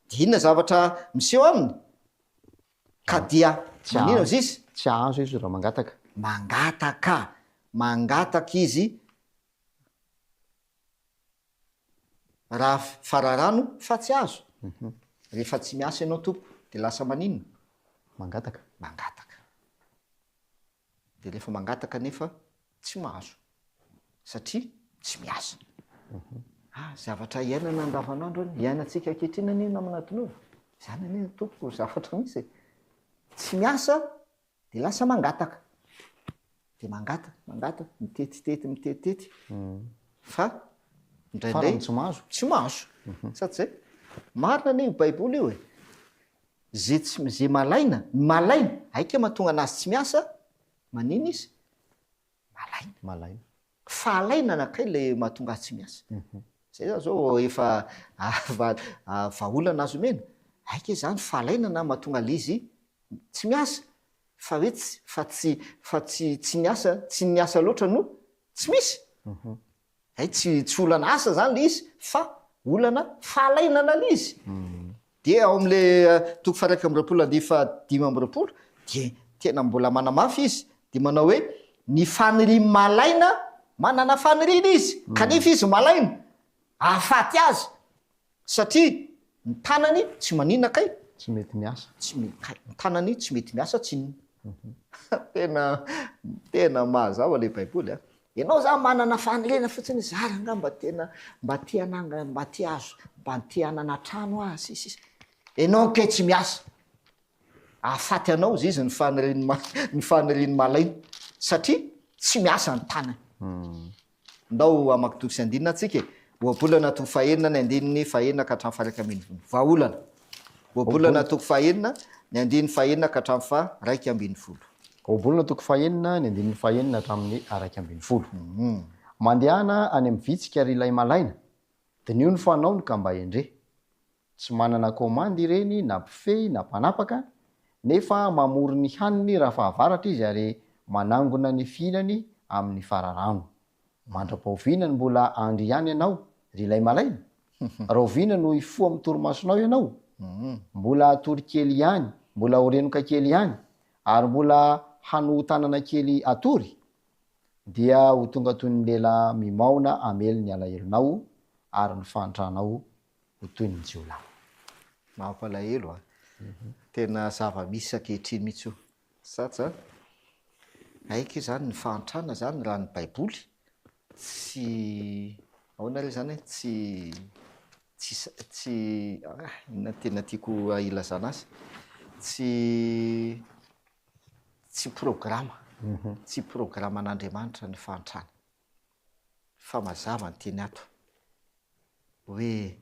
De inona zavatra miseho aminy? Ka dia Tsy maninona hahazo, hozy izy? tsy hahazo izy raha mangataka. Mangataka, mangataka izy Raha fararano fa tsy azo. Rehefa tsy miasa ianao tompoko de lasa maninona? Mangataka. Mangataka. De rehefa mangataka nefa tsy mahazo satria tsy miasa. Ah, zavatra iainana andavanandro anie, iainantsika ankehitriny anie namana Adinoina. Izany anie tompoko zavatra misy e. Tsy miasa De lasa mangataka. De mangataka, mangataka, mitetitety, mitetitety. Fa indraindray Farany tsy mahazo. Tsy mahazo. Sa tsy zay? Marina anie io baiboly io e. Ze tsy, ze malaina, ny malaina, aika mahatonga anazy tsy miasa, manina izy? Malaina. Malaina. Fahalainana kay le mahatonga azy tsy miasa. Zay zany zao efa vahaolana azo omena. Aika izany fahalainana mahatonga le izy tsy miasa fa hoe tsy fa tsy fa tsy tsy niasa tsy niasa loatra no tsy misy. Hay tsy tsy olana asa zany le izy fa olana fahalainana le izy. Dia ao amin'le toko faha-21 andiany faha-25 dia tena mbola manamafy izy dia manao hoe ny fanirian'ny malaina manana faniriana izy kanefa izy malaina ahafaty azy satria ny tanany tsy maninona kay? Tsy mety miasa. Tsy me- kay, ny tanany tsy mety miasa tsinona. Tena tena mahazava le baiboly a. Ianao zany manana faniriana fotsiny za rangaha mba tena mba te hanangana mba te hahazo mba te hanana trano aho sy sisa. Ianao kay tsy miasa. Ahafaty anao izy ny fanirian'ny ny fanirian'ny malaina satria tsy miasa ny tanany. Ndao hamaky toko sy andininy antsika e. Ohabolana toko fahenina ny andininy fahenina ka hatramin'ny faha-iraika ambin'ny folo. Vahaolana. Ohabolana toko fahenina ny andininy fahenina ka hatramin'ny faha-iraika ambin'ny folo. Ohabolana toko fahenina ny andininy fahenina hatramin'ny 11. Mandehana any amin'ny vitsika ry ilay malaina, diniho ny fanaony ka mba hendre. Tsy manana komandy ireny na mpifehy na mpanapaka, nefa mamory ny haniny raha fahavaratra izy ary manangona ny fihinany amin'ny fararano. Mandra-pahoviana no mbola handry ihany ianao, ry ilay malaina? Rahoviana no hifoha amin'ny torimasonao ianao? Mbola hatory kely ihany, mbola ho renoka kely ihany, ary mbola hanoho-tanana kely hatory? Dia ho tonga toy ny lela mimaona hamely ny alahelonao ary ny fahantranao ho toy ny jiolahy. Mampalahelo a! Tena zava-misy ankehitriny mihitsy io. Sats a! Aiky izany ny fahantrana izany raha ny baiboly tsy ahoana re izany e? Tsy tsy tsy ah inona no tena tiako hilazana azy? Tsy tsy programa, tsy programan'Andriamanitra ny fahantrana. Fa mazava ny teny ato hoe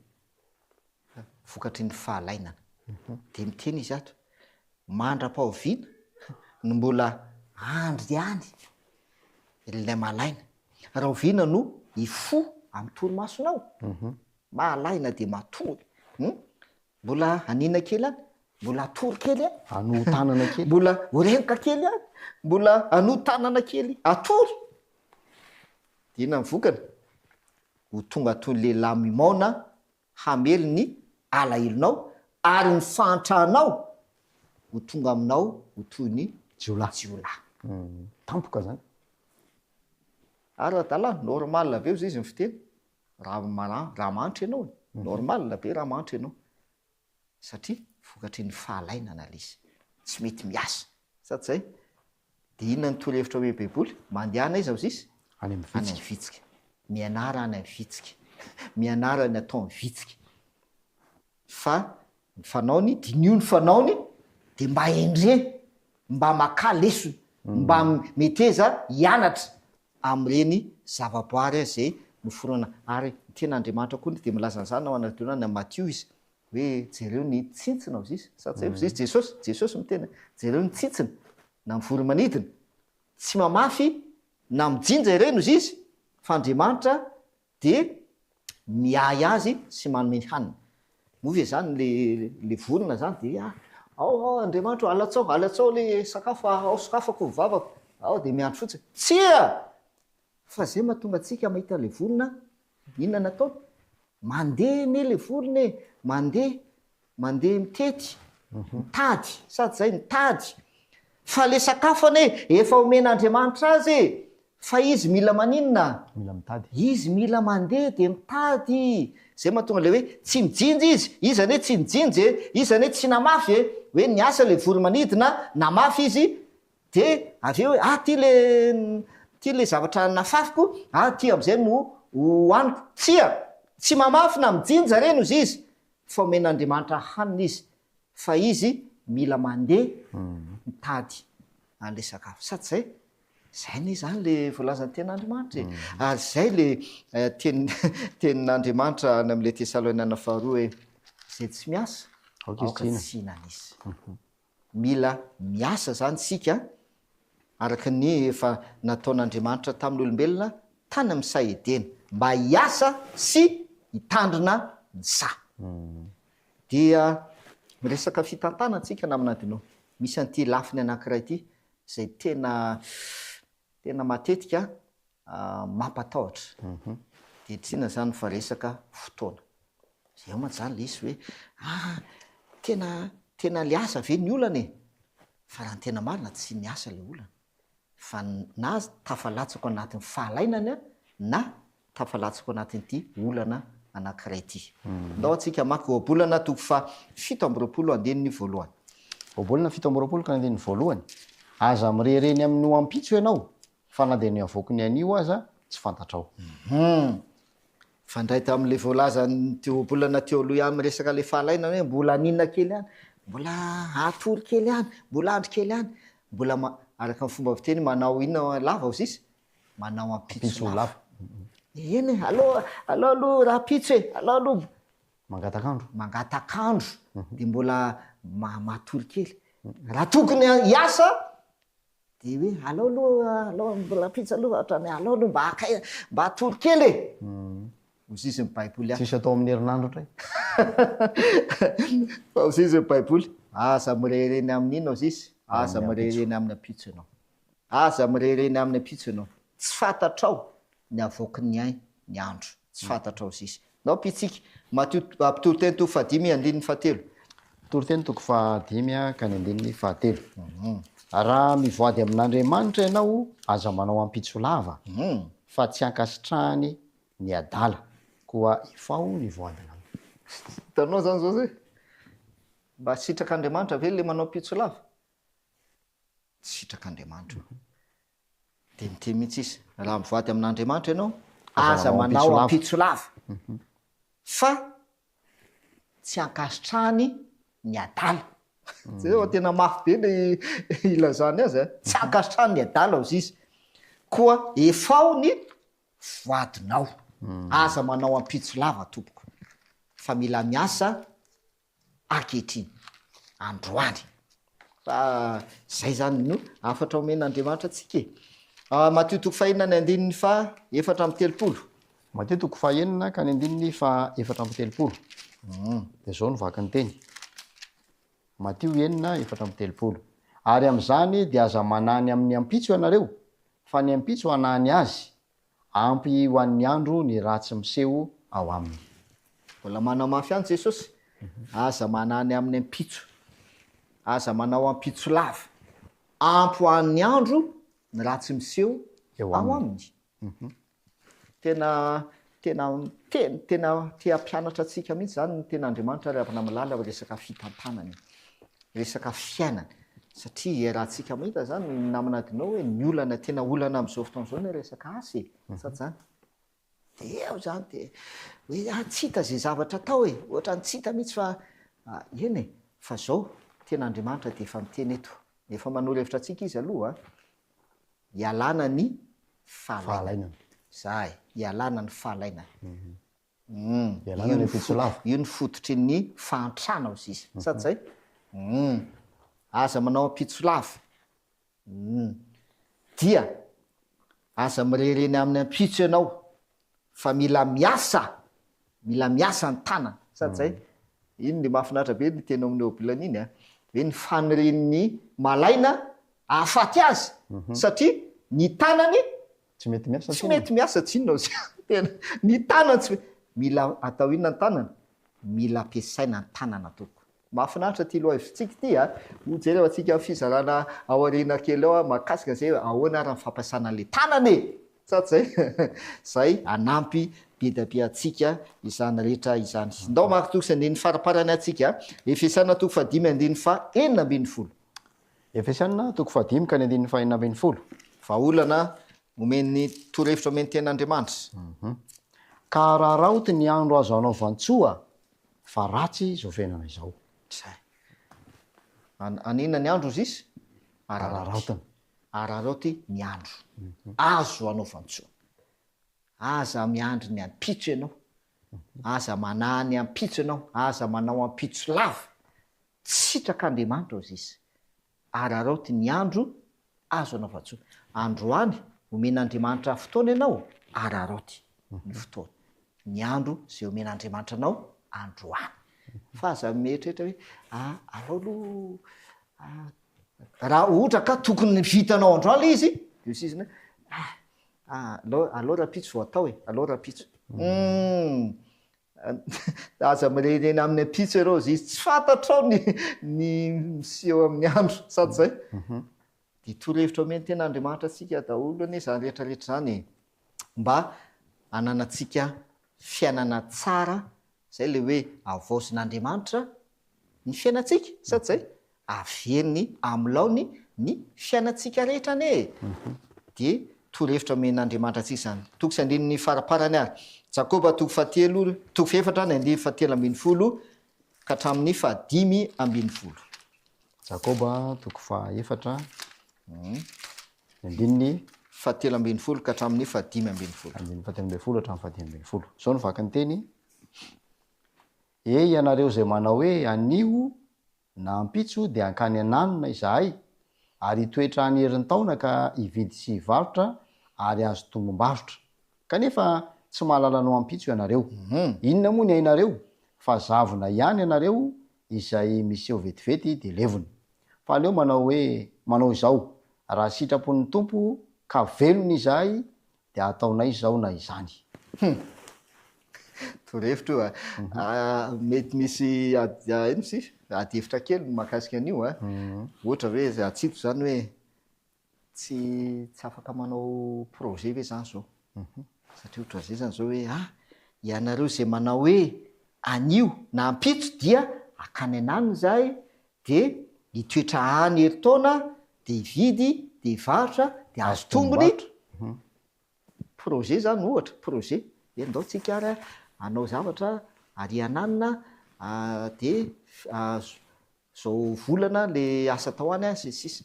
vokatry ny fahalainana. Dia miteny izy ato, mandra-pahoviana no mbola andry ihany ilay malaina? Rahoviana no hifoha amin'ny torimasonao? Malaina dia matory. Mbola hanina kely any, mbola hatory kely any. Hanoho tanana kely. Mbola ho renoka kely any, mbola hanoho tanana kely hatory. Dia inona ny vokany? Ho tonga toy ny lehilahy mimaona hamely ny alahelonao, ary ny fahantranao ho tonga aminao ho toy ny Jiolahy. jiolahy. Tampoka izany. Ara-dalàna, normal be hozy izy ny fiteny. Raha mara- raha mahantra ianao e, normal be raha mahantra ianao satria vokatry ny fahalainana ilay izy, tsy mety miasa, sa tsy zay? Dia inona ny torohevitra omen'ny baiboly? Mandehana aiza hozy izy? Any amin'ny Any amin'ny vitsika. vitsika. Mianara any amin'ny vitsika. Mianara ny ataon'ny vitsika. Fa ny fanaony, diniho ny fanaony, dia mba hendre, mba makà lesona, mba meteza hianatra amin'ireny zavaboary izay noforonana. Ary ny tenin'Andriamanitra koa dia milaza an'izany ao anatin'ny any Matio izy, hoe jereo ny tsintsina hozy izy, sa tsy hozy izy, Jesosy, Jesosy miteny, jereo ny tsintsina na ny voro-manidina, tsy mamafy na mijinja ireny hozy izy, fa Andriamanitra dia miahy azy sy manome ny hanina. Moa ve izany le le vorona izany dia ao ao Andriamanitra ô, alatsao, alatsao le sakafo, ao sokafako ny vavako, ao dia miandry fotsiny. Tsia! Fa izay mahatonga antsika mahita le vorona, inona no ataony? Mandeha anie le vorona e, mandeha, mandeha mitety, mitady, sady zay, mitady. Fa le sakafo anie efa omen'Andriamanitra azy e! Fa izy mila maninona? Mila mitady. Izy mila mandeha dia mitady. Zay mahatonga le hoe tsy mijinja izy, izy anie tsy nijinja e, izy anie tsy namafy e, hoe niasa le voro-manidina, namafy izy, dia avy eo hoe ah ty le ty le zavatra nafafiko, ah ty amizay no hohaniko. Tsia! Tsy mamafy na mijinja reny ozy izy, fa omen'Andriamanitra hanina izy, fa izy mila mandeha mitady an'ilay sakafo. Sa tsy zay? Zay anie zany le voalazan'ny tenin'Andriamanitra e. Ary zay le teny tenin'Andriamanitra any amin'ilay Tesaloniana faharoa hoe zay tsy miasa Aoka izy aoka tsy hihinana izy. Mila miasa izany isika araka ny efa nataon'Andriamanitra tamin'ny olombelona tany amin'ny saha Edena, mba hiasa sy hitandrina ny saha. Dia miresaka fitantanana isika namana Dino. Misy an'ity lafiny anankiray ity izay tena tena matetika mampatahotra. Dia tsy inona izany fa resaka fotoana. Izay ao mantsy izany ilay izy hoe ah tena tena ilay asa ve ny olana e? Fa raha ny tena marina tsy ny asa ilay olana fa na tafalatsako anatin'ny fahalainany aho na tafalatsako anatin'ity olana anankiray ity. Ndao antsika hamaky Ohabolana toko faha 27 andininy voalohany. Ohabolana 27 ka ny andininy voalohany, Aza mirehareny amin'ny ho ampitso ianao, fa na dia ny havoaky ny anio aza tsy fantatrao. Hum. Mifandray tamin'ilay voalazan'ny teo ohabolana teo aloha ihany miresaka ilay fahalainana hoe mbola haninona kely ihany, mbola hatory kely ihany, mbola handry kely ihany, mbola ma- araka ny fomba fiteny manao inona lava hozy izy? Manao ampitso lava. Eny e, aleo aleo aloha rahampitso e, aleo aloha Mangatak'andro. Mangatak'andro dia mbola ma- matory kely. Raha tokony hiasa Dia hoe alao aloha, alao mbola pizza aloha ohatran'ny alao aloha mba haka aina, mba hatory kely e! Hozizy ny baiboly aho. Tsisy atao amin'ny herinandro indray. Fa hozizy ny baiboly, aza mirehareny amin'inona hozizy, aza mirehareny amin'ny ampitso ianao. Aza mirehareny amin'ny ampitso ianao. Tsy fantatrao ny avoaky ny ain ny andro. Tsy fantatrao sisa. Nao mpitsika. Matio, Mpitoriteny toko fahadimy andininy fahatelo. Mpitoriteny toko fahadimy ka ny andininy fahatelo. Raha mivoady amin'Andriamanitra ianao, aza manao ampitso lava, fa tsy ankasitrahany ny adala. Koa efaho ny voadinao. Hitanao izany zao zay? Mba sitrak'Andriamanitra ve le manao ampitso lava? Tsy sitrak'Andriamanitra io. Dia miteny mihitsy izy, raha mivady amin'Andriamanitra ianao, aza manao ampitso lava, fa tsy ankasitrahany ny adala. Jereo fa tena mafy be le ilazany azy a! Tsy ankasitrahany ny adala hozy izy. Koa efao ny voadinao. Aza manao ampitso lava tompoko, fa mila miasa ankehitriny, androany. Fa izay izany no hafatra omen'Andriamanitra antsika e. Matio toko fahenina ny andininy faha 34. Matio toko fahenina ka ny andininy faha 34. Dia izao no vaky ny teny. Matio 6, 34. Ary amin'izany dia aza manany amin'ny ampitso ianareo, fa ny ampitso hanany azy, Ampy ho an'ny andro ny ratsy miseho ao aminy. Mbola manamafy ihany Jesosy, Aza manany amin'ny ampitso, aza manao ampitso lava. Ampy ho an'ny andro ny ratsy miseho ao aminy. Tena, tena, tena, tena te hampianatra antsika mihitsy izany ny tenin'Andriamanitra ry havana malala resaka fitantanana io. Resaka fiainana. Satria iarahantsika mahita izany namana adinao hoe ny olana tena olana amin'izao fotoana izao ny resaka asa e. Sa tsy izany? Dia eo izany dia hoe ah tsy hita izay zavatra atao e, ohatran'ny tsy hita mihitsy fa eny e, fa izao tena Andriamanitra dia efa miteny eto, efa manoro hevitra antsika Izy aloha an, hialana ny fahalainana. Zay, hialana ny fahalainana. Humm, Hialana ny ampitso lava. Io ny fototry ny fahantrana hozy izy, sa tsy zay? Humm, aza manao ampitso lava. Humm, dia aza mirehareny amin'ny ampitso ianao fa mila miasa, mila miasa ny tanana, sa tsy zay? Iny le mahafinaritra be ny teny ao amin'ny ohabolana iny an, hoe ny fanirian'ny malaina hahafaty azy satria ny tanany Tsy mety miasa Tsy mety miasa tsinona ozy tena ny tanana tsy mila atao inona ny tanana? Mila ampiasaina ny tanana tompoko. Mahafinaritra ity lohahevitsika ity a! Ho jerevantsika amin'ny fizarana ao aoriana kely ao mahakasika an'izay hoe ahoana ary ny fampiasana an'ilay tanana e! Sa tsy zay? Zay hanampy be dia be antsika izany rehetra izany. Ndao maka toko sy andininy faraparany antsika. Efesiana toko fahadimy andininy faha 16. Efesiana toko fahadimy ka ny andininy fahenina ambin'ny folo. Vahaolana omen'ny torohevitra omen'ny Tenin'Andriamanitra. Ka araraoty ny andro azo anaovan-tsoa, fa ratsy izao fiainana izao. Izay. An, an'inona ny andro hozy izy? Araraotina. Araraoty ny andro azo anaovan-tsoa. Aza miandry ny ampitso ianao. Aza manahy ny ampitso ianao. Aza manao ampitso lava. Tsy sitrak'Andriamanitra hozy izy. Araraoty ny andro azo anaovan-tsoa. Androany, omen'Andriamanitra fotoana ianao, araraoty ny fotoana. Ny andro izay omen'Andriamanitra anao androany. Fa aza mieritreritra hoe, ah, alao aloha, ah, raha ohatra ka tokony vitanao androany ilay izy, dia hoy izy hoe, ah, ah, alao, alao rahampitso vao atao e, alao rahampitso. Hum. Aza mirenireny amin'ny ampitso ianao zy izy, tsy fantatrao ny ny miseho amin'ny andro, sa tsy zay? Dia torohevitra omen'ny tena Andriamanitra antsika daholo anie izany rehetra rehetra izany e! Mba hananantsika fiainana tsara, zay le hoe havaozin'Andriamanitra ny fiainantsika, sa tsy zay? Averiny amin'ny laony ny fiainantsika rehetra anie e! Dia torohevitra omen'Andriamanitra antsika izany. Toko sy andininy faraparany ary. Jakoba toko fahatelo, toko fahefatra ny andininy fahatelo ambinifolo ka hatramin'ny fahadimy ambinifolo. Jakoba toko fahaefatra ny andininy. Fahatelo ambinifolo ka hatramin'ny fahadimy ambinifolo. Andininy fahatelo ambinifolo hatramin'ny fahadimy ambinifolo. Izao no vaky ny teny. E ianareo izay manao hoe anio na ampitso dia hankany an'anona izahay ary hitoetra any herintaona ka hividy sy hivarotra ary hahazo tombom-barotra. Kanefa tsy mahalala ny ho ampitso ianareo. Inona moa ny ainareo? Fa zavona ihany ianareo izay miseho vetivety dia levona. Fa aleo manao hoe, manao izao, raha sitrapon'ny Tompo ka velona izahay Dia ataonay izao na izany. Hum. Torohevitra io a. Mety misy ady ino izy ity? Ady hevitra kely ny mahakasika an'io a. Ohatra hoe atsipy izany hoe tsy tsy afaka manao projet ve izany izao? Satria ohatran'izay izany izao hoe ah, ianareo izay manao hoe anio na ampitso dia hakany an'anona izahay dia hitoetra any herintaona dia hividy dia hivarotra dia azo tombony, projet zany ohatra, projet, hoe ndao tsika ary hanao zavatra ary hananina dia zao volana le asa atao any sy ny sisa.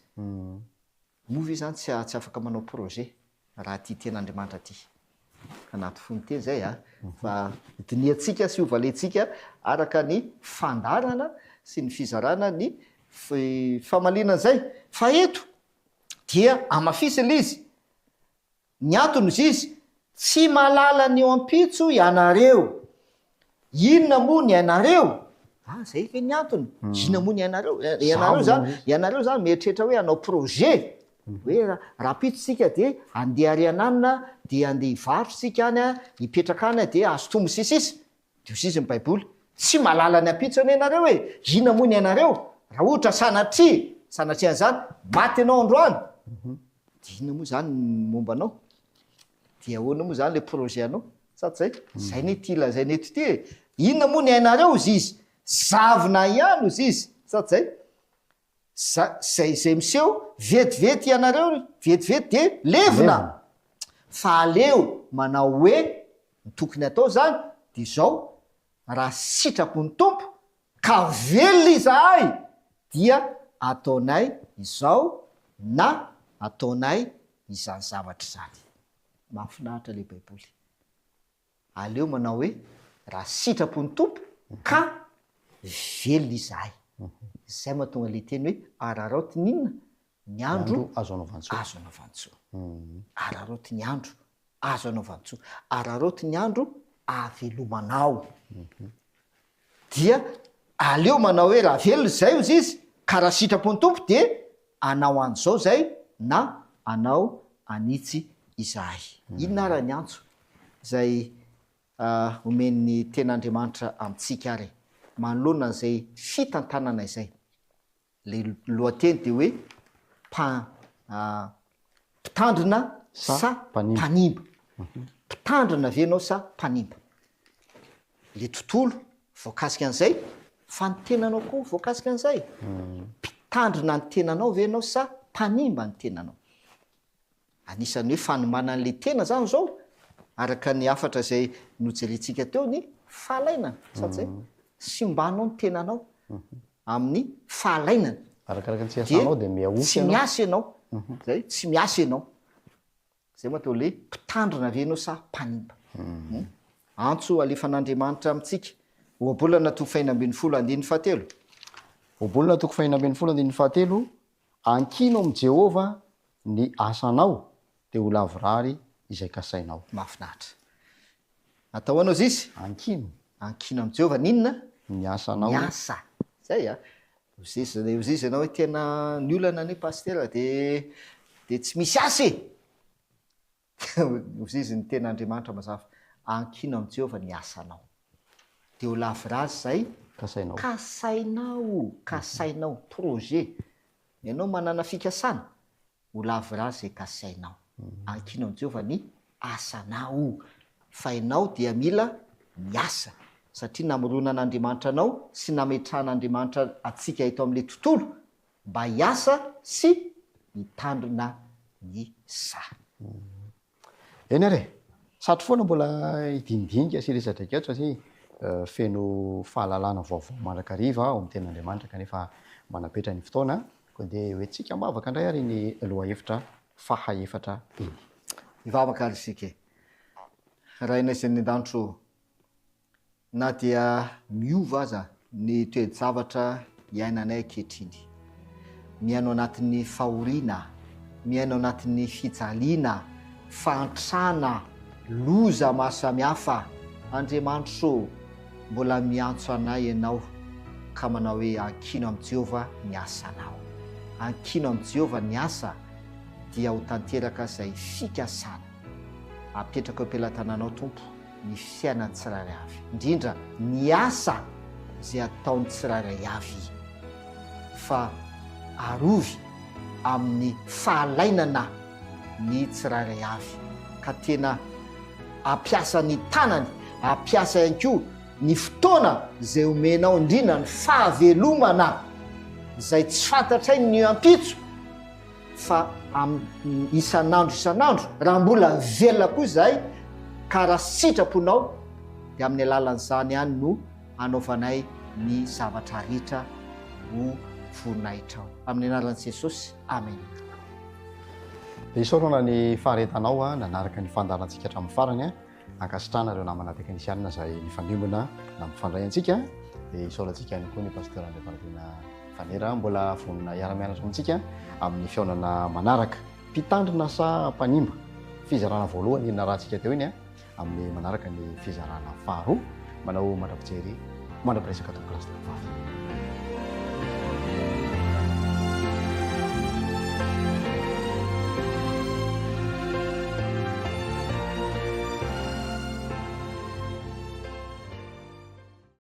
Moa ve zany tsy tsy afaka manao projet raha tia tena Andriamanitra ty? Anaty fo miteny zay a! Fa dinihantsika sy hovaliantsika araka ny fandaharana sy ny fizarana ny famaliana an'izay. Fa eto dia hamafisina ilay izy. Ny antony hozy izy, tsy mahalala ny eo ampitso ianareo. Inona moa ny ainareo? Ah, zay ve ny antony? Inona moa ny ainareo? Ianareo zany, ianareo zany mieritreritra hoe hanao projet, hoe rahampitso tsika dia handeha ary ananona, dia handeha hivarotra tsika any, hipetraka any dia hahazo tombony sy ny sisa. Dia hoy izy ny Baiboly, tsy mahalala ny ampitso anie ianareo e! Inona moa ny ainareo? Raha ohatra sanatria, sanatria an'izany, maty ianao androany, dia inona moa izany ny momba anao? Dia ahoana moa izany ilay projet anao? Sa tsy izay? Izay anie ity lazaina eto ity e! Inona moa ny ainareo hozy izy? Zavona ihany hozy izy, sa tsy izay? Za, zay, izay miseho, vetivety ianareo, vetivety dia levona! Fa aleo manao hoe. Ny tokony atao izany dia izao, raha sitrapon'ny Tompo ka velona izahay dia ataonay izao na ataonay izany zavatra izany. Mahafinaritra ilay Baiboly. Aleo manao hoe raha sitrapon'ny Tompo ka velona izahay. Izay mahatonga ilay teny hoe araraoty ny inona? Ny andro azo anaovan-tsoa. Azo anaovan-tsoa. Araraoty ny andro azo anaovan-tsoa. Araraoty ny andro ahavelomanao. Dia aleo manao hoe raha velona izay hozy izy ka raha sitrapon'ny Tompo dia anao an'izao izay na anao an'itsy izahay. Inona ara ny antso izay omen'ny Tenin'Andriamanitra amintsika ary manoloana an'izay fitantanana izay? Ilay lohateny dia hoe mpitandrina sa mpanimba. Mpitandrina ve ianao sa mpanimba? Ilay tontolo voakasika an'izay fa ny tenanao koa voakasika an'izay. Mpitandrina ny tenanao ve ianao sa mpanimba ny tenanao? Anisan'ny hoe fanomanan'ilay tena izany izao, araka ny hafatra izay nojerentsika teo ny fahalainana, sa tsy izay? Simbanao ny tenanao amin'ny fahalainana. Arakaraka ny tsy iasanao dia miha-ofy Tsy ianao. miasa ianao, izay, tsy miasa ianao. Izay moa atao hoe mpitandrina ve ianao sa mpanimba? Antso alefan'Andriamanitra amintsika. Ohabolana toko fahena 16 andininy fahatelo. Ohabolana toko fahena 16 andininy fahatelo, Ankino amin'i Jehovah ny asanao dia ho lavorary izay kasainao. Mahafinaritra. Atao ahoana ozy izy? Ankino. Ankino amin'i Jehovah ny inona? Ny asanao. Ny asa. Zay a. Ozy izy, ozy izy ianao hoe tena ny olana anie pasitera dia dia tsy misy asa e! Ozy izy ny tenin'Andriamanitra mazava. Ankino amin'i Jehovah ny asanao. Dia ho lavorary izay Kasainao. kasainao. Kasainao. Projet. Ianao manana fikasana, ho lavorary izay kasainao. Ankino amin'i Jehovah ny asanao. Fa ianao dia mila miasa. Satria namoronan'Andriamanitra anao sy nametrahan'Andriamanitra antsika eto amin'ilay tontolo mba hiasa sy hitandrina ny saha. Eny ary e! Satry foana mbola hidinidinika sy hiresadreka eto satria feno fahalalana vaovao mandrakariva ao amin'ny Tenin'Andriamanitra kanefa manapetra ny fotoana, koa dia hoentintsika am-bavaka indray ary iny lohahevitra fahaefatra iny. Hivavaka ary isika e! Rainay izay any an-danitra ô, Na dia miova aza ny toe-javatra iainanay ankehitriny, miaina ao anatin'ny fahoriana, miaina ao anatin'ny fijaliana, fahantrana, loza maro samihafa, Andriamanitra ô, mbola miantso anay Ianao ka manao hoe ankino amin'i Jehovah ny asanao. Ankino amin'i Jehovah ny asa dia ho tanteraka izay fikasana apetraka eo am-pelatananao Tompo. ny fiainan'ny tsirairay avy, indrindra ny asa izay ataon'ny tsirairay avy, fa arovy amin'ny fahalainana ny tsirairay avy, ka tena hampiasa ny tanany, hampiasa ihany koa ny fotoana izay omenao, indrindra ny fahavelomana izay tsy fantatray ny ampitso, fa amin'ny isan'andro isan'andro, raha mbola velona koa izahay, ka raha sitraponao, dia amin'ny alalan'izany ihany no hanaovanay ny zavatra rehetra ho voninahitrao. Amin'ny anaran'i Jesosy, amena. Dia isaorana ny faharetanao nanaraka ny fandaharantsika hatramin'ny farany. Ankasitrahana ireo namana teknisianina izay nifandrimbona nampifandray antsika. Dia isaorantsika ihany koa ny Pasteur Andriafaniriana Fanera mbola vonona hiara-mianatra amintsika amin'ny fihaonana manaraka. Mpitandrina sa mpanimba? Fizarana voalohany iny narahantsika teo iny, amin'ny manaraka ny fizarana faharoa. Manao mandra-pijery, mandra-piresaka tompokolahy sy tompokovavy.